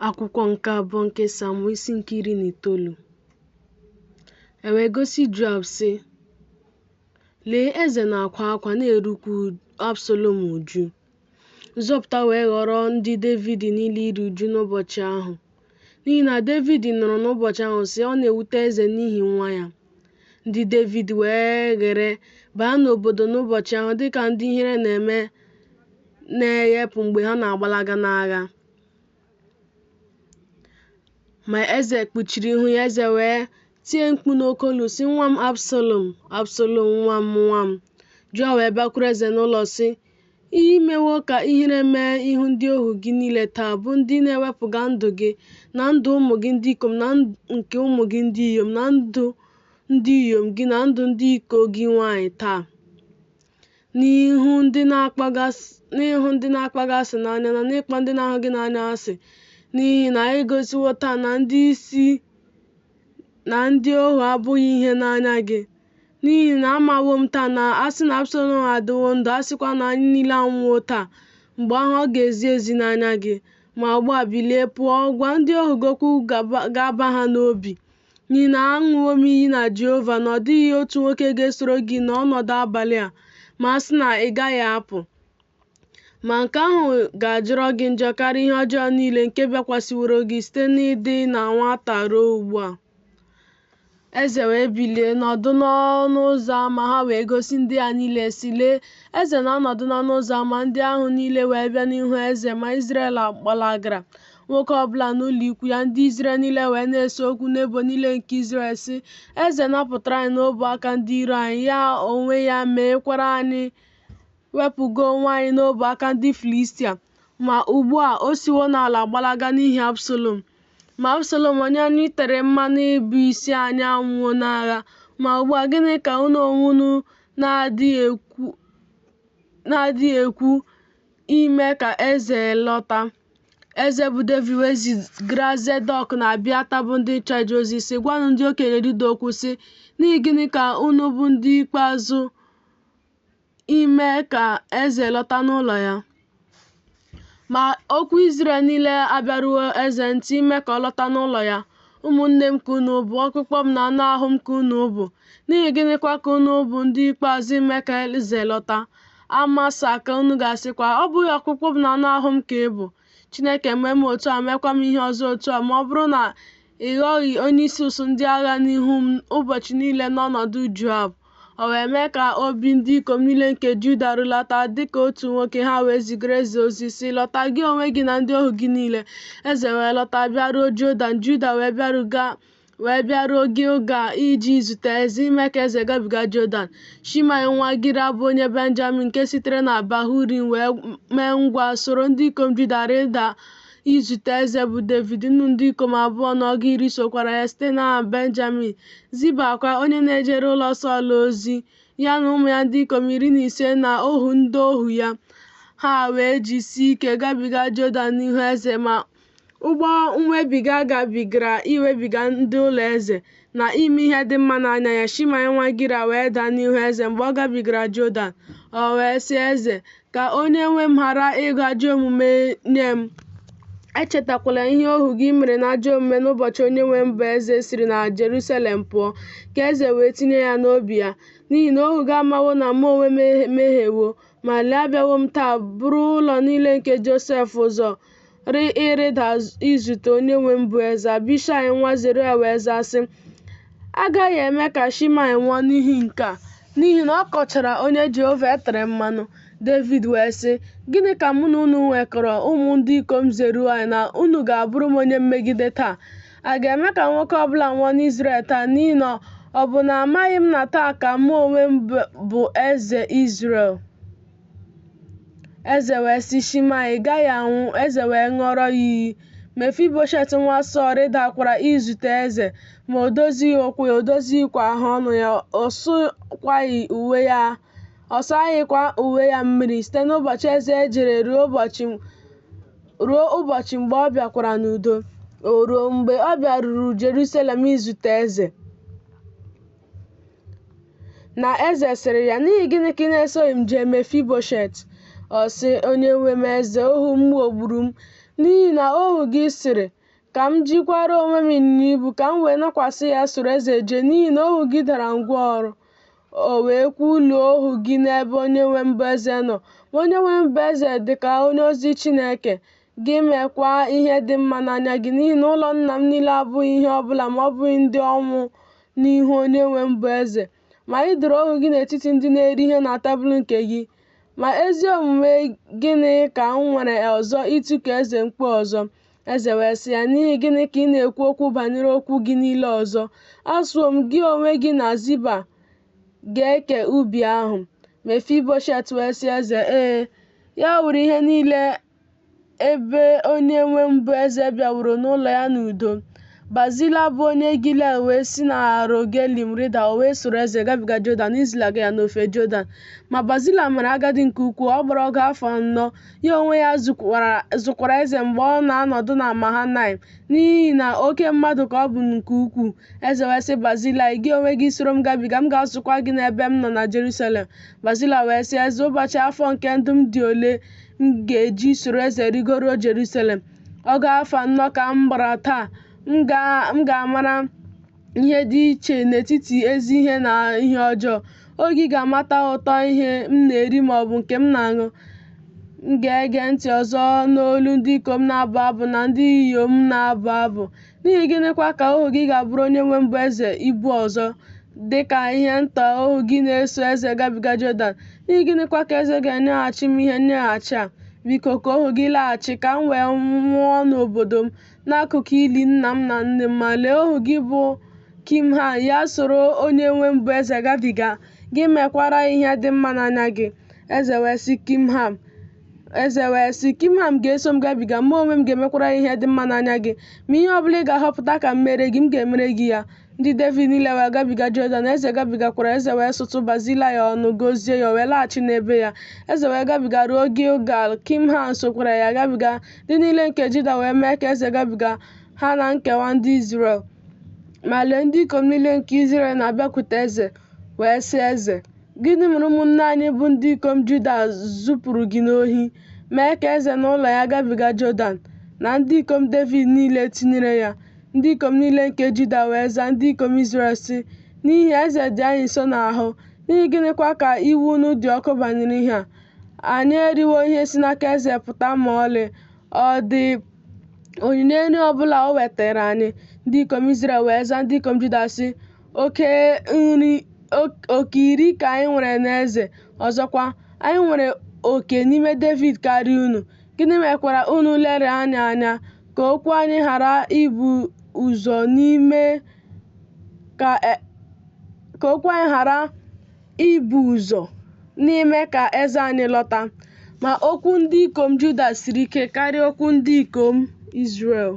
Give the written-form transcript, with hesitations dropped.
Akwụkwọ nke abụọ nke Samuel isi nke 19. E wee gosi Joab, sị, Lee, eze na-akwa akwa na-erukwa Absalọm uju. Nzọpụta wee ghọrọ ndị Devid niile iru uju n'ụbọchị ahụ. N'ihi na Devid nụrụ n'ụbọchị ahụ, sị, Ọ na-ewute eze n'ihi nwa ya. Ndị Devid wee ghere baa n'obodo n'ụbọchị ahụ dị ka ndị ihere na-eme na-eghepụ mgbe ha na-agbalaga n'agha. Ma eze kpuchiri ihu ya, eze wee tie mkpu n'oke olu, sị, Nwa m Absalọm, Absalọm, nwa m, nwa m! Joab wee bịakwuru eze n'ụlọ, sị, I mewo ka ihere mee ihu ndị ohu gị niile taa, bụ ndị na-ewepụga ndụ gị, na ndụ ụmụ gị ndị ikom na nke ụmụ gị ndị inyom, na ndụ ndị inyom gị na ndụ ndị iko gị nwanyị taa. N'ịhụ ndị na-akpọ gị asị n'anya na n'ịkpọ ndị na-ahụ gị n'anya asị, n'ihi na i gosiwo taa na ndị isi na ndị ohu abụghị ihe n'anya gị. N'ihi na amawo m taa na a sị na Absalọm adịwo ndụ, a sịkwa na anyị niile anwụwo taa, mgbe ahụ ọ ga-ezi ezi n'anya gị. Ma ugbu a, bilie, pụọ, gwa ndị ohu gị okwu ga-aba ha n'obi. N'ihi na aṅụwo m iyi na Jehova na ọ dịghị otu nwoke ga-esoro gị nọọ ọnọdụ abalị a, ma a sị na ị gaghị apụ. Ma nke ahụ ga-ajọrọ gị njọ karịa ihe ọjọọ niile nke bịakwasịworo gị site n'ịdị na nwata ruo ugbu a. Eze wee bilie nọdụ n'ọnụ ụzọ ama, ha wee gosi ndị ya niile, sị, Lee, eze na-anọdụ n'ọnụ ụzọ ama. Ndị ahụ niile wee bịa n'ihu eze, ma Izrel gbalagara, nwoke ọ bụla n'ụlọ ikwu ya. Ndị Izrel niile wee na-ese okwu n'ebo niile nke Izrel, sị, Eze napụtara anyị n'ọbụ aka ndị iro anyị, ya onwe ya meekwara anyị wepụga onwe anyị n'ọbụ aka ndị Filistia. Ma ugbu a o siwo n'ala gbalaga n'ihi Absalọm. Ma Absalọm onye anyị tere mmanụ ịbụ isi anyị anwụwo n'agha. Ma ugbu a gịnị ka unu onwe unu na-adịghị ekwu ime ka eze lọta? Eze bụ Devid wee zigara Zedọk na Abiata bụ ndị nchụaja ozi, sị, Gwanụ ndị okenye Juda okwu, sị, 'N'ihi gịnị ka unu bụ ndị ikpeazụ ime ka eze lọta n'ụlọ ya? Ma okwu Izrel niile abịaruwo eze ntị ime ka ọ lọta n'ụlọ ya. Ụmụnne m ka unu bụ, ọkpụkpụ m na anụ ahụ m ka unu bụ. N'ihi gịnịkwa ka unu bụ ndị ikpeazụ ime ka eze lọta? Amasa ka unu ga-asịkwa, Ọ bụghị ọkpụkpụ m na anụ ahụ m ka ị bụ? Chineke mee m otu a, meekwa m ihe ọzọ otu a, ma ọ bụrụ na ị ghọghị onyeisi usuu ndị agha n'ihu m ụbọchị niile n'ọnọdụ Joab. O wee mee ka obi ndị ikom niile nke Juda rulata dị ka otu nwoke, ha wee zigara eze ozi, sị, Lọta, gị onwe gị na ndị ohu gị niile. Eze wee lọta bịaruo Jọdan, Juda wee bịaruo Gilgal iji zute eze, ime ka eze gabiga Jọdan. Shimei nwa Gira bụ onye Benjamin nke sitere na Bahurim wee mee ngwa soro ndị ikom Juda rịda izute eze bụ Devid. Nnu ndị ikom abụọ na ọgụ iri sokwara ya site na Benjamin. Ziba kwa, onye na-ejere ụlọ Sọl ozi, ya na ụmụ ya ndị ikom 15 na ohu ndị ohu ya. Ha wee jisie ike gabiga Jọdan n'ihu eze, ma ụgbọ mwebiga gabigara iwebiga ndị ụlọ eze, na ime ihe dị mma n'anya ya. Shimei nwa Gira wee daa n'ihu eze mgbe ọ gabigara Jọdan. O wee sị eze, Ka onye nwe m ghara ịgụ ajọ omume nye m. Echetakwala ihe ohu gị mere n'ajọ omume n'ụbọchị onye nwe m bụ eze siri na Jerusalem pụọ, ka eze wee tinye ya n'obi ya. N'ihi na ohu gị amawo na mụ onwe m emehiewo, ma lee, abịawo m taa buru ụlọ niile nke Josef ụzọ ịrịda izute onye nwe m bụ eze. Abishai nwa Zeruaya wee zaa, sị, A gaghị eme ka Shimei nwụọ n'ihi nke a, n'ihi na ọ kọchara onye Jehova e tere mmanụ. Devid wee sị, Gịnị ka mụ na unu nwekọrọ, ụmụ ndị ikom Zeruaya, na unu ga-abụrụ m onye mmegide taa? A ga-eme ka nwoke ọ bụla nwụọ n'Izrel taa, n'ihi na ọ bụ na amaghị m na taa ka mụ onwe m bụ eze Izrel? Eze wee sị Shimei, Ị gaghị anwụ. Eze wee ṅụọrọ ya iyi. Mefiboshet nwa Sọl rịdakwara izute eze, ma o dozighị ụkwụ ya, o dozighịkwa ahụ ọnụ ya, ọ saghịkwa uwe ya mmiri site n'ụbọchị eze jere ruo ụbọchị mgbe ọ bịakwara n'udo. O ruo, mgbe ọ bịaruru Jerusalem izute eze, Na eze sịrị ya, N'ihi gịnị ka ị na-esoghị m jee, Mefiboshet? Ọ sị, Onyenwe m eze, ohu m ghọgburu m. N'ihi na ohu gị sịrị, Ka m jikwara onwe m ịnyịnya ibu, ka m wee nọkwasị ya soro eze jee, n'ihi na ohu gị dara ngwọrọ. O wee kwuluo ohu gị n'ebe onyenwe m bụ eze nọ. Ma onyenwe m bụ eze dị ka onye ozi Chineke. Gị meekwa ihe dị mma n'anya gị, n'ihi na ụlọ nna m niile abụghị ihe ọ bụla ma ọ bụghị ndị ọnwụ n'ihu onyenwe m bụ eze. Ma ị doro ohu gị n'etiti ndị na-eri ihe na tebụl nke gị. Ma ezi omume gịnị ka m nwere ọzọ itiku eze mkpu ọzọ? Eze wee sị ya, N'ihi gịnị ka ị na-ekwu okwu banyere okwu gị niile ọzọ? Asịwo m, Gị onwe gị na Ziba ga-eke ubi ahụ. Mefiboshet wee sị eze, Ee, ya wụrụ ihe niile ebe onyenwe m bụ eze bịaworo n'ụlọ ya n'udo. Bazilai bụ onye Gilead wee si na Rogelim rịda, o wee soro eze gabiga Jọdan, izilaga ya n'ofe Jọdan. Ma Bazilai mere agadi nke ukwuu, ọ gbara ọgụ afọ anọ, ya onwe ya zụkwara eze mgbe ọ na-anọdụ na Mahanaim, n'ihi na oke mmadụ ka ọ bụ nke ukwuu. Eze wee sị Bazilai, Gị onwe gị soro m gabiga, m ga-azụkwa gị n'ebe m nọ na Jerusalem. Bazilai wee sị eze, Ụbọchị afọ nke ndụ m dị ole m ga-eji soro eze rigoruo Jerusalem? Ọgụ afọ anọ ka m gbara taa, m ga-amara ihe dị iche n'etiti ezi ihe na ihe ọjọọ. Ohu gị ga-amata ụtọ ihe m na-eri ma ọ bụ nke m na-aṅụ. M ga-ege ntị ọzọ n'olu ndị ikom na-abụ abụ na ndị inyom na-abụ abụ. N'ihi gịnịkwa ka ohu gị ga-abụrụ onyenwe m bụ eze ibu ọzọ, dị ka ihe nta ohu gị na-eso eze gabiga Jọdan? N'ihi gịnịkwa ka eze ga-enyeghachi m ihe nnyeghachi a? Biko, ka ohu gị laghachi, ka m wee nwụọ n'obodo m, n'akụkụ ili nna m na nne m. Ma lee, ohu gị bụ Kimham, ya soro onyenwe m bụ eze gabiga, gị mekwara ya ihe dị mma n'anya gị. Eze wee sị Kimham, Eze wee sị, Kimham ga-eso m gabiga, mụ onwe m ga-emekwara ya ihe dị mma n'anya gị. Ma ihe ọ bụla ị ga-ahọpụta ka m mere gị, m ga-emere gị ya. Ndị Devid niile wee gabiga Jọdan, eze gabigakwara, eze wee sutụ Bazilai ọnụ, gọzie ya, o wee laghachi n'ebe ya. Eze wee gabiga ruo Gilgal, Kimham sokwara ya gabiga. Ndị niile nke Juda wee mee ka eze gabiga, ha na nkewa ndị Izrel. Ma lee, ndị ikom niile nke Izrel na-abịakwute eze, wee sị eze, Gịnị mere ụmụnne anyị bụ ndị ikom Juda zupụrụ gị n'ohi, mee ka eze na ụlọ ya gabiga Jọdan, na ndị ikom Devid niile tinyere ya? Ndị ikom niile nke Juda wee zaa ndị ikom Izrel, sị, N'ihi eze dị anyị nso n'ahụ, n'ihi gịnịkwa ka iwe unu dị ọkụ banyere ihe a? Anyị eriwo ihe si n'aka eze pụta ma ọlị, ọ dị onyinye nri ọ bụla o wetaara anyị? Ndị ikom Izrel wee zaa ndị ikom Juda, sị, Oke iri ka anyị nwere n'eze, ọzọkwa, anyị nwere oke n'ime Devid karịa unu. Gịnị mekwara unu lere anyị anya, ka okwu anyị ghara ibu ụzọ n'ime ka okwu anyị ghara ibu ụzọ n'ime ka eze anyị lọta? Ma okwu ndị ikom Juda siri ike karịa okwu ndị ikom Izrel.